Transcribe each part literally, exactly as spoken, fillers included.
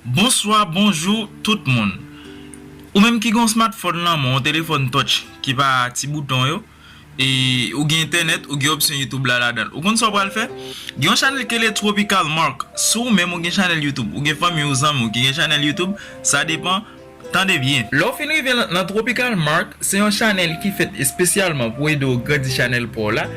Bonswa, bonjou tout moun. Ou menm ki gen yon smartphone nan men w, yon telefòn touch ki pa ti bouton yo, e ou gen entènèt, ou gen opsyon YouTube la ladan l. Ou konn sa w pral fè? Gen yon chanèl ki rele Tropical Mark. Si w menm ou gen chanèl YouTube, ou gen fanmi ou, zanmi w ki gen chanèl YouTube, sa depann, tande byen. Lè w fin rive nan, nan Tropical Mark, se yon chanèl ki fèt espesyalman pou ede w grandi chanèl pa w la,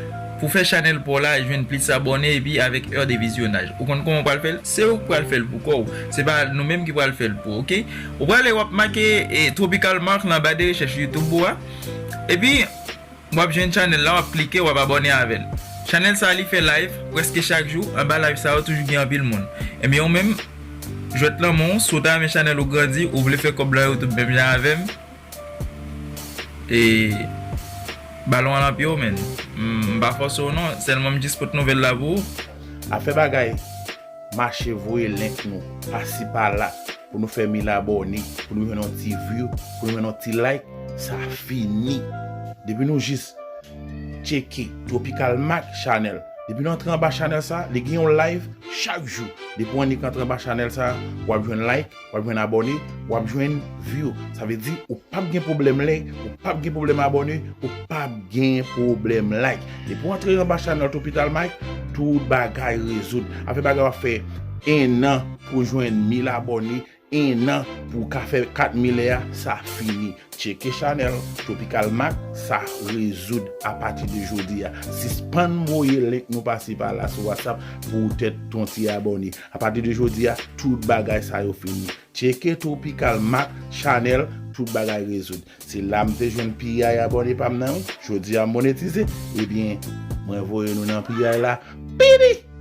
pou fè chanèl pa w la jwenn plis abòne epi avèk è de vizyonaj. Ou konn kòman w pral fè l? Se ou ki pral fè l pou kò w. Se pa nou menm ki pral fè l pou ou, oke? Ou prale, w ap make, e, Tropical Mark nan ba de rechèch YouTube ou a. Epi, w ap jwenn chanèl la, w ap klike, w ap abòne avè l. Chanèl sa a, li fè live prèske chak jou. Anba live sa yo, toujou gen anpil moun. Ebyen, ou menm, jwèt lan men w, si w ta renmen chanèl ou grandi, ou vle fè kòb lan YouTube menm jan avè m, e balon an nan pye w, menn. M, m pa fòse w non, sèlman m jis pote nouvèl la pou ou. Afè bagay, mache voye link nou pasi pala pou nou fè mil abòne, pou nou jwenn yon ti view, pou nou jwenn yon ti like, sa fini. Depi nou jis tcheke Tropical Mark Channel. Depi nou antre anba chanèl sa, li gen yon live chak jou. Depi w annik antre anba chanèl sa, w ap jwenn like, w ap jwenn abòne, w ap jwenn view. Sa vle di, ou p ap gen pwoblèm like, ou p ap gen pwoblèm abòne, ou p ap gen pwoblèm like. Depi w antre anba chanèl Tropical Mark, tout bagay rezoud. Afè bagay w ap fè en an pou jwenn mil abòne, en an pou w ka fè kat mil è a, sa fini. Tcheke chanèl Tropical Mark, sa rezoud apati de jodi a. Sispann voye link nou pasi pala sou WhatsApp pou w tèt ton ti abòne. Apati de jodi a, tout bagay sa yo fini. Tcheke Tropical Mark Channel, tout bagay rezoud. Se la m te jwenn pi ay abòne pa m nan, wi. Jodi a m monetize, ebyen, mwen voye nou nan pi ay la. Pidi!